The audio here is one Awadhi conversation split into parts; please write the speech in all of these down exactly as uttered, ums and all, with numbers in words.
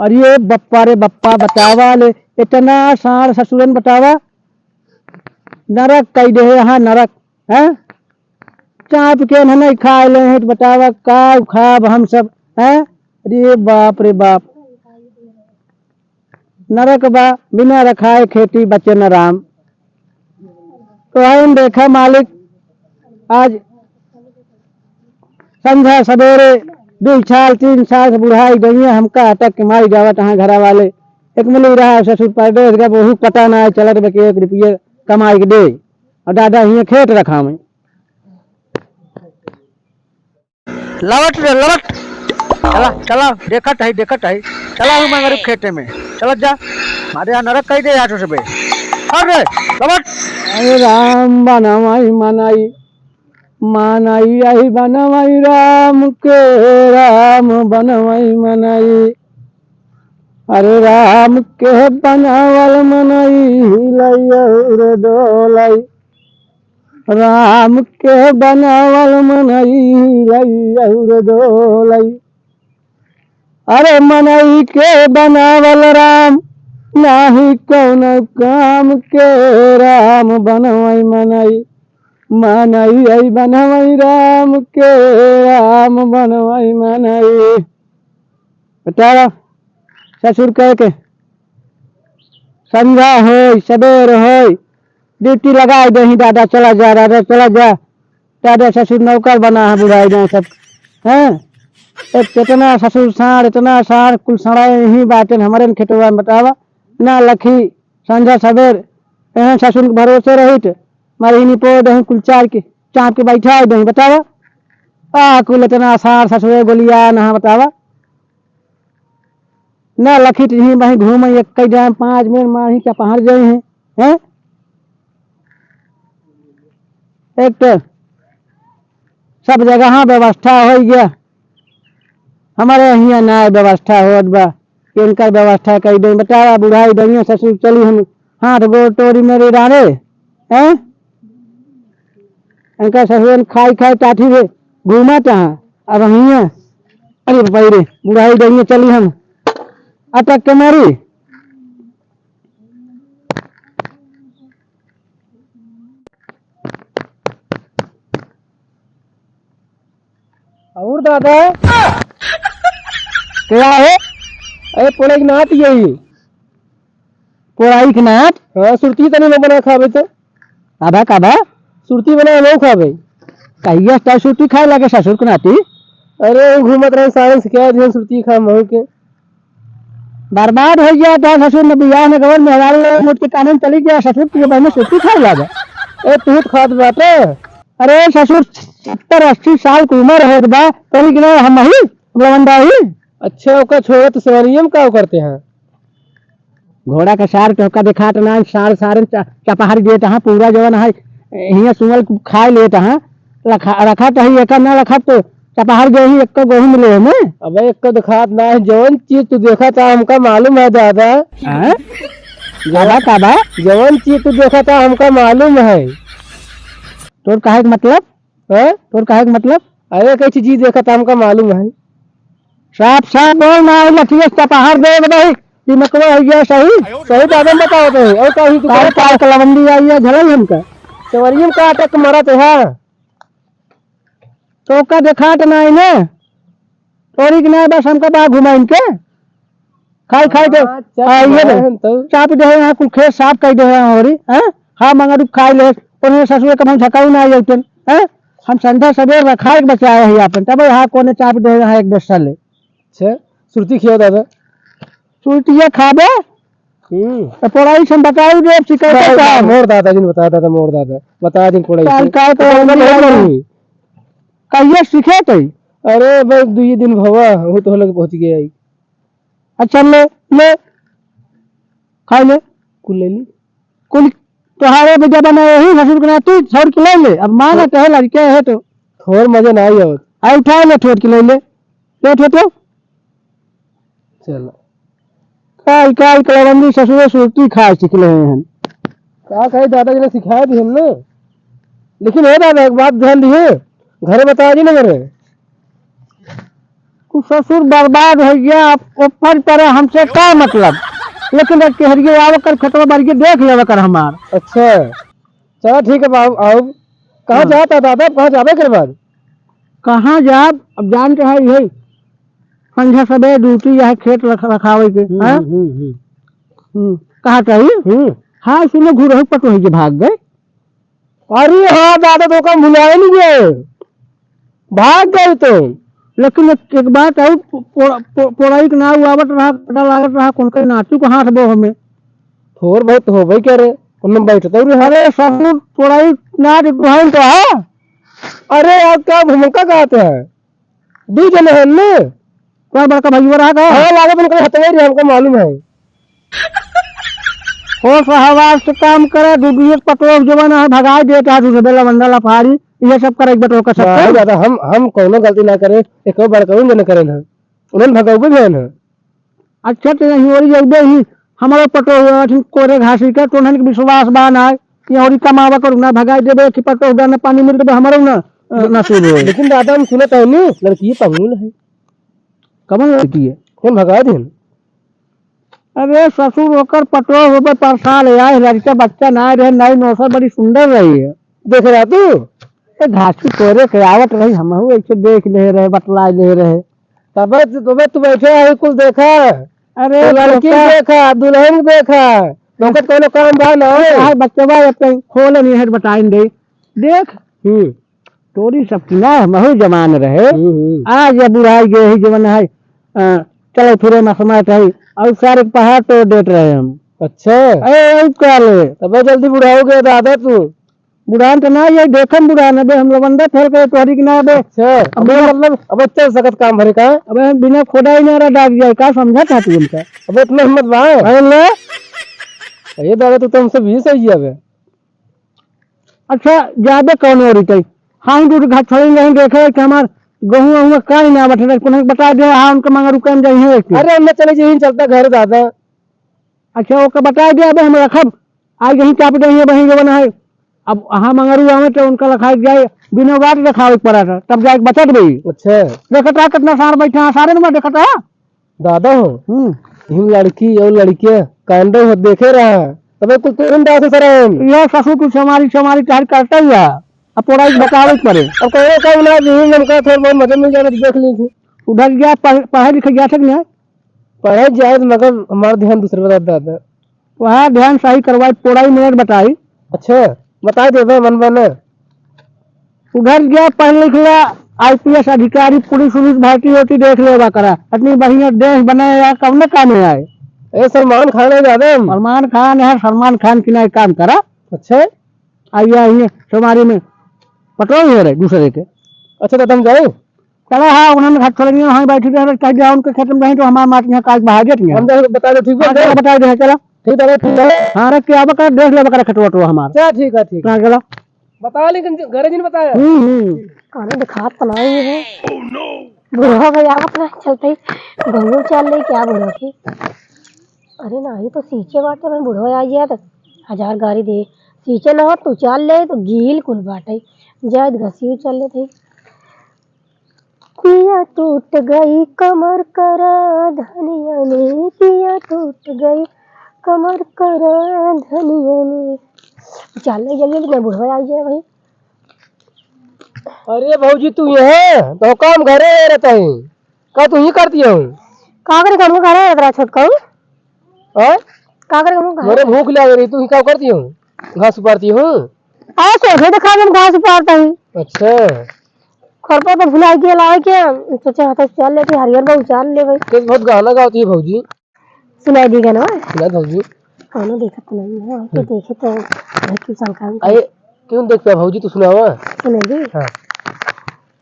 अरे बप्पा रे बप्पा, बतावा ले, इतना साँड़ ससुरन बतावा, नरक कई देहे यहाँ नरक, हैं? चाँप के न नहीं खाए ले हैं, तो बतावा का खाब हम सब, हैं? अरे बाप रे बाप, नरक बा, बिना रखाए खेती बचे न राम। तो हम देखा मालिक, आज संझा सबेरे दुइ साल, तीन साल से बुढ़ाई गई है, हमका अटक के मारी जावत हैं घरा वाले। एक मिली रहा ससुर परदेस गए, वहू पता ना है चलत बा कि एक रुपये कमाई के दे। और दादा हियाँ खेत रखा में। लवट रे, लवट। चला, चला, देखत है, देखत है। चला हूँ मंगरू खेते में। चलत जा। मारे यहाँ नरक कई दे यहाँ से बे। अरे, लवट। अरे राम बनवाई मनई, मनई आई बनवाई राम के, राम बनवाई मनई। अरे राम के बनावल मनई, हिलई और डोलई। राम के बनावल मनई, हिलई और डोलई। अरे मनई के बनावल राम, नाही कौनो काम के, राम बनवई मनई। मनई आई बनवई राम के, राम बनवई मनई। बेटा, ससुर कहे के संझा होई, सबेर होई, ड्यूटी लगाई देही, दादा चला जा, दादा चला जा। दादा ससुर नौकर बना है बुढ़ाई जाए सब, हैं? एक इतना ससुर साँड़, इतना साँड़, कुल साँड़ यही बातें हमारे न खेतवा में बतावा। ना लखी संझा सबेर, एहन ससुर के भरोसे रहित, मारे ही निपोर दही कुल चार के, चाँप के बैठा दही, बतावा। आ, कुल इतना साँड़ ससुर गोलिया ना बतावा। ना लखी तो यहीं वहीं घूमे, एक कई जाए, पाँच मिनट मार ही क्या पहाड़ जाए हैं, हैं? एक तो सब जगह व्यवस्था हो गया, हमारे यहाँ ना व्यवस्था होत बा, इनकर व्यवस्था कई दे। बतावा, बुढ़ाई डरिया ससुर चली हम हाथ गोड़ तोड़ी मेरी डारे, हैं? इनका ससुरन खाई खाई टाठी रे घूमत हैं, अब हियाँ, अरे भाई रे, बुढ़ाई डरिया चली हम अटक के मारी। और दादा? क्या है? अरे, पोड़ई के नाट यही। पोड़ई के नाट? हाँ, सुरती तनी में बना खावे तो। काबा, काबा? सुरती बना हम खावे। कहिया तक सुरती खाए लगे ससुर के नाती? अरे, वो घूमत रहे, सारन से क्या ध्यान सुरती खा महू के। बर्बाद हो गया था ससुर ने, बियाह में गवन मेहरारू लोग मुझ के कानन चली गया, ससुर तुझे बहने सुरती खाए लगा। ए, तू तो खात बाटे। अरे ससुर, सत्तर अस्सी साल की उम्र है बा, करी कि ना हम ही लवंडा ही। अच्छा, ओका छोड़ा तो सवारिये में का करते हैं? घोड़ा का सार तोहका देखात ना, सार सारन चा-, चपहार देत हाँ, पूरा जवन है, हियाँ सुअल खाए लेत हाँ, रखा, रखा तो ही, एकर ना रखा तो चपहार गए ही, एक्को गोहूँ मिले हमें। अबे एक्को देखात ना है, जवन चीज तू देखा था हमका मालूम है दादा। हाँ? दादा का बा? जवन चीज तू देखा था हमका मालूम है। तोर काहे के मतलब? हैं? तोर काहे के मतलब? अरे, कैसी चीज देखा था हमका मालूम है। साफ साफ बोल ना, लठिया से चपहार दे दे भाई। दिमकवा हो गया सही, सही बात हम बताओ तो। और का हुई तू काल, काल कलवंदी आई है, झलई हमका। सवरियम का अटक मरत है। तो का देखात ना है ना? तोरी के ना बस हमका बा घुमाइन के। खाई, खाई दे। हाँ, चल, आ, ये दे। बहन तो। चाप दे, यहाँ कुल खेत साफ कर दे, यहाँ हो रही, हैं? हाँ, मंगरू खाई ले। उन्हें ससुर के हम झकाऊ ना आइए उठन, हैं? हम संध्या सबेर रखाए के बचाए है अपन, तब यहाँ कोने चाप दे, यहाँ एक बेस्सा ले। अच्छा, सुरती खियाओ दादा। सुरतिया खाबे? हम्म। तो पोड़ाई से हम बताई दे, अब शिकायत नहीं, का? मोर दादा जी ने बताया दादा, मोर दादा। बताया जी ने पोड़ाई से। काल का तो तो हम हम लोग नहीं नहीं। कहिए सीखे तो? अरे, बस दुई दिन भवा, वो तो लग पहुँच गया है। अच्छा, ले, ले। खाई ले। कुल ले ली। कुल तोहारे भैया बना यही ससुर के नाती, छोड़ के ले ले। अब माँ ना कहे लड़के है तो। थोर मजा ना आई आवत। आ उठा ले, छोड़ के ले ले। ले, छोड़ तो। चलो। काल, काल कलाबंदी ससुरे सुरती खाए सीख ले हैं। का कही दादा जी ने सिखाया भी हमने। लेकिन हे दादा, एक बात ध्यान दिए, घरे बताया जी ना घरे। उ ससुर बर्बाद होइ गया, अब ऊपर पर हमसे का मतलब? लेकिन एक केहरिए आवे कर, खेतवा बारी के देख लेवे कर हमार। अच्छा, चला ठीक है बाबू, आओ। कहाँ हाँ। जाता दादा, अब कहाँ जाबे कर बाद? कहाँ जाब? अब जानते हैं यही संझा सबेरे ड्यूटी यह खेत रख-, रखावे के, हम्म, हाँ? हम्म, हम्म, हम्म। हम्म, कहा चाहिए? हम्म। हाँ, सुनो, घुरहु पटोही के भाग गए। अरे हाँ दादा, तो का भुलाए नहीं गए, भाग गए तो। लेकिन एक, एक बात है, पो-, पो-, पो-, पोड़ाई के नाव आवत रहा, पता लागत रहा, कौन के नाचू को हाथ बो हमें। थोर बहुत होबे करे, उनमें बैठते रहे। अरे ससुर, पोड़ाई ना दे, दुहाई तो है। अरे यार, क्या भूमिका गाते हैं? दू जने हैं ने? तोर बड़का भइया रहा का? हाँ, लागत उनका हतवे रहे, हमका मालूम है। हो सहवास से काम करे, दू दू एक पतोह जवन है, भगाई देत है, दूसरे बेला मंडल अफारी, ये सब करे, एक बटोह का सब नहीं करे। दादा, हम, हम कौनो गलती ना करे, एको बड़का जने करे ना, उन्हें भगावे भी है ना। अच्छा, तो यही ओरी जइबे ही, हमारे पटोह हुआ, ठीक कोरे घासी के, तो उन्हन के विश्वास बा ना, ये ओरी कमावा करू ना, भगाई देबे कि पटोह हुआ ना, पानी मिल देबे, हमारे ना, अ, नसीब होए। लेकिन दादा, हम सुनत है नी, लड़की पगलू है। कमन लड़की है? कौन भगाए दिन? अरे ससुर, ओकर पटोह होबे परसाल है, यार, लड़का बच्चा ना रहे, नई नौसर बड़ी सुंदर रही है। देख रहा तू? ए, घासी कोरे के आवत रही, हमहू ऐसे देख ले रहे, बतला ले रहे। तबे तू, तबे तू बैठे है, कुल देखा। अरे तो लड़की तोका देखा, दुल्हन देखा, तोका कौनो काम बा ना? अरे, हाय बच्चवा, अब तई खोल नहीं है, बताइन दे। देख। हम्म। तोरी सब की ना, हमहू जवान रहे। हम्म, हम्म। आज ये बुढ़ाई गए ही जवन है, अ, चले फिरे में समात है, और सारे के पहाड़ तोड़ देत रहे हम। अच्छा। ए, और का ले? तबे जल्दी बुढ़ाओगे दादा तू। बुढ़ान तो ना, ये देखम बुढ़ान, अबे हम लवंडा फेल करे तोहरी की ना, अबे। अच्छा, अब अबे मेरा मतलब, अबे चल सकत काम भरे का? अबे हम बिना खोदा ही ना रहा, डाक जाए, का समझा था तू हमका? अबे इतना हिम्मत बा? अरे ले। ये दादा, तू तो हमसे भी सही है अबे। अच्छा, जाबे कौन ओरी तई? हाँ, ही दूर घर छोड़ेंगे, ही देखे कि हमार गहूँ वहूँ का ही ना बटे, कुछ बता दे, हाँ, उनका मंगरू कम जाई है एक। अरे, हमने चले जाइए, चलता घर दादा। अच्छा, ओके बता दे, अबे हम रखब, आज यहीं चाप दे, ये वहीं जवन है। अब हाँ, मंगरू आवे तो उनका लखाई जाए, बिना वाट देखावे के पड़ा था, तब जाके बचत भी। अच्छा। देखत रहा कितना सार बैठा है, सारे में देखत रहा। दादा हो, हम्म। हिम लड़की और लड़कियां कांडो हो देखे रहा, तबे कुल तुरंत आसे सरे हम। ये ससुर तू समारी, समारी चार करता ही है। अब पोराई बतावे के पड़े। अब कहो का ना, यही हमका थोड़ा बहुत मजा मिल जाए तो देख लीजिए। उधर गया, पढ़-, पढ़े लिखे गया था कि नहीं? पढ़े जाए तो मगर हमारा ध्यान दूसरे पर रहता था। वहाँ ध्यान सही करवाई, पोराई मिनट बताई। अच्छा, बताई देबे मन बने। उधर गया, पढ़ लिख ला, आईपीएस अधिकारी, पुलिस उलिस, भर्ती होती देख लेवा करा। इतनी बढ़िया देश बने यार, कब न काम में आए। ए, सलमान खान है ज्यादा। सलमान खान है, सलमान खान की नहीं काम करा। अच्छा। आइए, आइए, सोमारी में पटवारी हो रहे दूसरे के। अच्छा, तो तुम जाओ। चला, हाँ, उन्होंने घर छोड़ दिया, वहीं बैठी रहे, कह दिया उनके खेत में कहीं तो हमारे मार यहाँ काज बहा देती हैं। हम तो बता दो, ठीक हाँ, है? चला, बता दे, चला। ठीक है, ठीक है। हाँ, रख के आवा कर, देख लेवा कर खेतवा वेतवा हमार। चला, ठीक है, ठीक है। हाँ, चला। बता, लेकिन जो घरे जिन बताया। हम्म, हम्म। काने दिखात तो नहीं है। बुढ़वा भाई आवत ना, चलते ही गंगू चल रही क्या बुढ़वा की? अरे नाही तो सींचे बाटे, मैं बुढ़वा आ गया तो हजार गारी दे। सींचे ना हो, तू चल ले तो गील कुल बाटे। जाए तो घसीउ चल ले थे। पिया टूट गई कमर करा धनिया में, पिया टूट गई कमर करा धनिया में। चल ले जल्दी, मैं बुढ़वा आ गया भाई। अरे भौजी, तू यहाँ तो काम घरे रहता है, का तू ही करती हो? का करे काम घरे रहता छोटका? हाँ? का करे काम घरे? मेरे भूख लग रही, तू ही का करती हो? घास उपाड़ती हो? अरे सोझे देखा हम घास उपाड़ता ही। अच्छा। खरपा तो भुला के लाए के, सोचे हाथ से चल लेती, हरियर बा उचार ले भाई। तेज बहुत गाना गाती है भौजी। सुनाई दी गाना। सुना भौजी। कौनो देखत नहीं है, हमके हम्म। देखे तो घर की शंका में अरे, क्यों देख पाया भौजी, तू सुनावा। सुनाई दी। हाँ।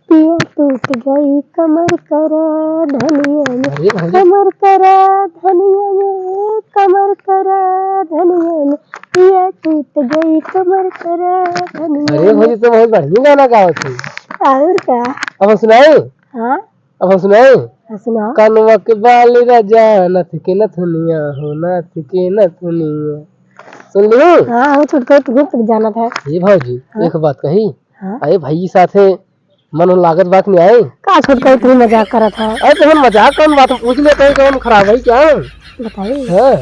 पिया टूट गई कमर करा धनिया में, अरे भौजी। कमर करा धनिया में, कमर करा धनिया में, पिया टूट गई कमर करा धनिया अरे में। भौजी, तो बहुत बढ़िया गाना गावत है। और का? अब सुनाई? हाँ। अब हम सुनाई? हाँ, सुनाओ। कानवा के बाली राजा, नाथ के नथुनिया हो, नाथ के नथुनिया। सुन लियो? हाँ, हम छोटका, तू खूब जानत है। ये भौजी, हाँ। एक बात कही। हाँ। अरे भाई साथे मन उन लागत बा कि नाहीं? का छोटका, इतनी मजाक करत ह? अरे तो हम मजाक कौन बात, हम पूछ लेते हैं, कौन खराब है क्या? बताई। हाँ।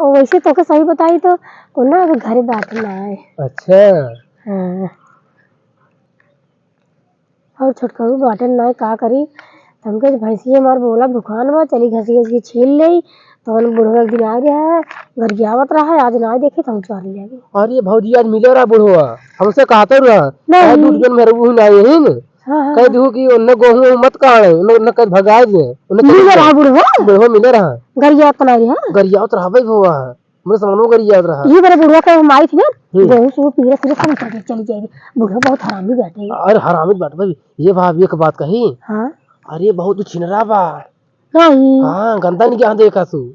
ओ, वैसे तोके सही बताई तो कोना के घरे बाटे नाहीं। अच्छा। हाँ। और छोटकऊ बाटे नाहीं, का करी? त हमके भैंसिया हमार बोला भुखान बा, चली घसी घसी छील लेई। तवन बुढ़वा एक दिन आए रहा, गरियावत रहा, आज नाहीं देखे त हम चोर ले आवे। अरे भौजी, आज मिले रहा बुढ़वा, हमसे कहते रहा, नहीं। "ए, दूध जन में रहू नाहीं है न?" हाँ, हाँ, कह हाँ। दू कि उन्ने गोहूँ मत काढ़े, उन्ने, उन्ने कह भगाए दे, उन्ने चली मिले जाए। रहा बुढ़वा? बुढ़वा मिले रहा। गरियावत नाहीं रहा? गरियावत रहा भाई बुढ़वा। हमरे समनवा गरियावत रहा। ये बड़े बुढ़वा के हम आई थी ना, हम्म। गोहूँ से वो पीला पीला सब उतार के चली जाएगी। बुढ़वा बहुत हरामी बाटे। अरे हरामी बाटे भाई, ये भाभी एक बात कही। हाँ। अरे बहुत छिनरा बा। नहीं। हाँ, गंदा निगाह देखा सु।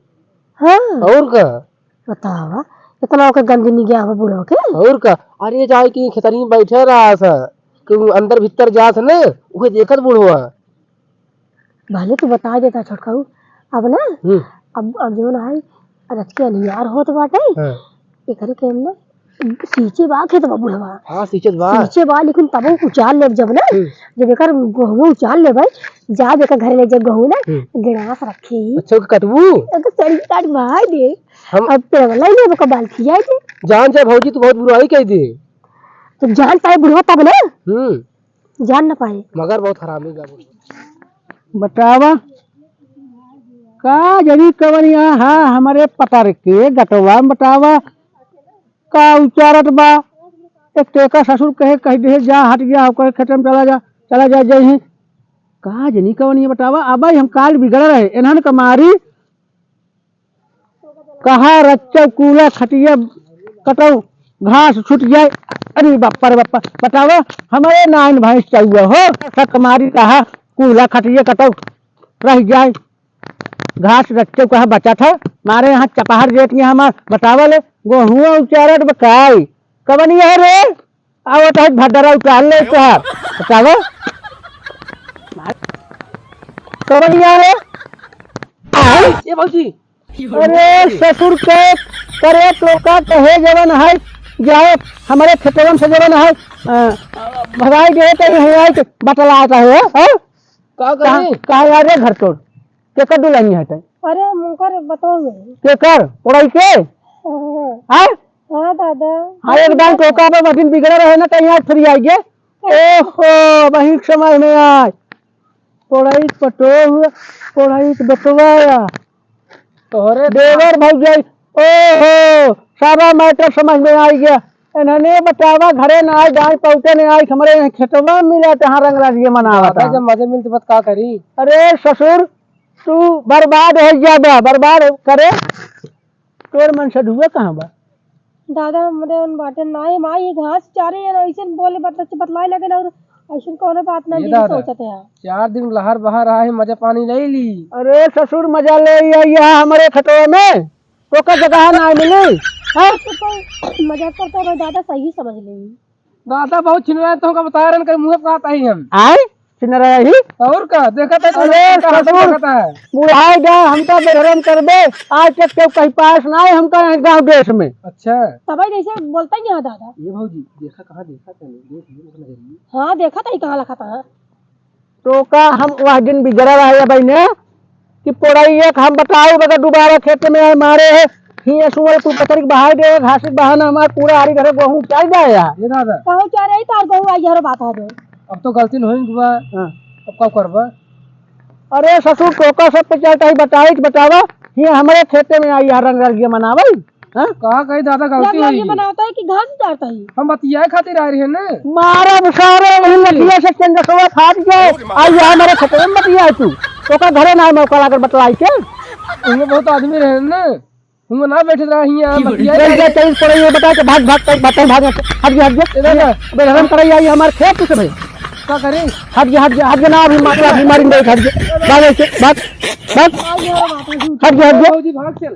हाँ। और का? बतावा, इतना ओके गंदी निगाह बा बुढ़वा के। और का? अरे जाए कि खेतरी में बैठे रहा सा, कि अंदर भीतर जात ना, उहे देखत बुढ़वा। भले तू बता देता छोटकाऊ, अब ना, हम्म। अब, अब जौन है, रच के अनियार होत बाटे, हाँ। एकरे के हम ना सींचे बा खेत बा बुढ़वा। हाँ, सींचत बा। सींचे बा, लेकिन तब उचार लेब जब ना, हम्म। जब एकर गहुआ उचार लेबै, जा एकर घरे ले जा गहू ना, हम्म। गिलास रखी। अच्छा, ओके कटबू? ओके सड़ी काट भाई दे। हम अब पेड़वा लाई लेब, ओकर बाल खियाई दे। जान जा भौजी, तू बहुत बुराई कह दे। तो जान पाए बुढ़वा तब ना। हम्म। जान न पाए। मगर बहुत हरामी बा। बतावा, का जनी कवन यहाँ, हाँ, हमरे पतर के गटवा में बतावा, का उचारत बा? एक तो एकर ससुर कहे, कह दे, "जा, हट गया, ओकर खेत में चला जा, चला जा, जइहे।" का जनी कवन ये बतावा, अब हम काल बिगड़ रहे, इन्हन क मारी कहा रच्चौ कूला खटिया कटौ घास छूट जाए। अरे बापा रे बापा, बतावा, हमरे नाइन भैंस चाहिए हो, सक मारी कहा कूला खटिया कटौ रह जाए। घास रच्चौ कहा बचा था, मारे यहाँ चपहर जेठ यहाँ हमार बतावा ले, गोहुआ उचारत बकाई। कवन ये है रे? आवत है भदरा उतार ले तोहार। बतावा। कवन यहाँ है? आय? ए भौजी। अरे ससुर के करे तो का कहे जवन है, जाए हमरे खेतवन से जवन है, अ, भगाई दे तो यहाँ आए के बतलात है, हाँ? का कहाँ, करी? कहाँ यार रे घर तोर? केकर दुल्हन है तै? अरे मुंकर बताओ। केकर? पोड़ई के? हाँ। हाँ? हाँ दादा। हाँ, एकदम टोका पे मशीन बिगड़े रहे ना, कहीं आज फिर आइए। ओहो, वही समझ में आए। पढ़ाई के पटोह, पढ़ाई के बटवाया। तोहरे देवर भौजाई, ओहो, सारा matter समझ में आ गया। इन्हने बतावा, घरे ना आए, दाई पौते ने आए, हमरे यहाँ खेतवा मिला, तहाँ रंग राजिए मनावा दादा, था। जब मजे मिलते बात का करी? अरे ससुर, तू बर्बाद हो जाबा, बर्बाद करे। तोर मन से धुए कहाँ बा? दादा, हमरे उन बाटे नाई, माई, ये घास चारे, ये ऐसे बोले, बतला-, बतलाए लगे ना, और ऐसे कोनो बात ना ये दीदी दादा, सोचत है। चार दिन लहर बहा रहा है, मजा पानी ले ली। अरे ससुर, मजा ले या, या हमरे खतवा में, ओकर जगह ना मिली, हाँ? तो कोई मजाक करता है, दादा सही समझ ले। दादा बहुत छिनरा है, तोहका बता रहन, कहीं मुँह पे कहत आई हम। आय? छिनरा ही? और का? देखत है तो अरे देखत है, ससुर, देखत है। बुढ़ाई गए, हमका बेधरम करबे, आज तक केहू कहीं पास ना है हमका यहाँ गाँव देश में। अच्छा। तबे जैसे बोलता ही है दादा। ये भौजी, देखा कहाँ देखा तने? देख, ये नजरिए। हाँ, देखा था, कहाँ लखा था। तो का हम वह दिन बिगड़ा रहे बहने, कि पोड़ई एक हम बताऊ, बगैर दोबारा खेत में आए मारे है। हियाँ सुअल कुल पतरी के बहाई दे, घास के बहाना हमार पूरा आरी घरे गोहूँ चल जाए यार। ये दादा। कहूँ क्या रही तार गोहूँ आई हर बात आ दे। अब तो गलती नहीं हुआ। हाँ। अब का करबा? अरे ससुर, टोका सब पे चलता ही बताई तो बतावा, ये हमारे खेते में आई यार रंग रंग ये मनावल। हाँ? कहा कही दादा गलती रंग रंग ये हुई। बनावता है कि घास उजारता है? हम बतियाए खातिर आ रहे हैं ना। मारा सारे वही नदिया से चंद्रसवा फाट गए। आई यहाँ हमारे खेते में बतियाए तू। ओका घरे ना मौका लागल बतलाई के। उनमें बहुत आदमी रहे ना। उनमें ना बैठे रहा हियाँ, बतियाए बैठ जा, चल पड़े, ये बता के भाग, भाग, भाग, भाग, भाग, हट जा, हट जा। ए दादा। अबे हराम करे, आई हमारे खेत से भाई। का करी? हट जा, हट जा, हट जा ना, अभी मार, अभी मारेंगे, हट जा। भाग ऐसे, भाग, भाग। हट जा, हट जा। भौजी, भाग चल।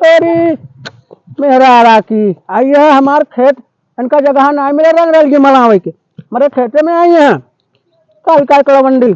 अरे, मेरा राखी, आई है हमार खेत, इनका जगह ना मिले रंग रंग के मनावे के। हमारे खेते में आई हैं, काल काल कलवंडी।